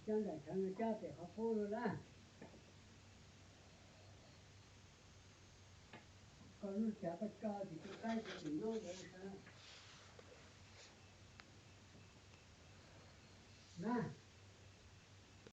Cab nram tshav no cab pem qhov pub no na. Koj lub tshav koj tso ces tus qaib tus tseem nyob ntawd na.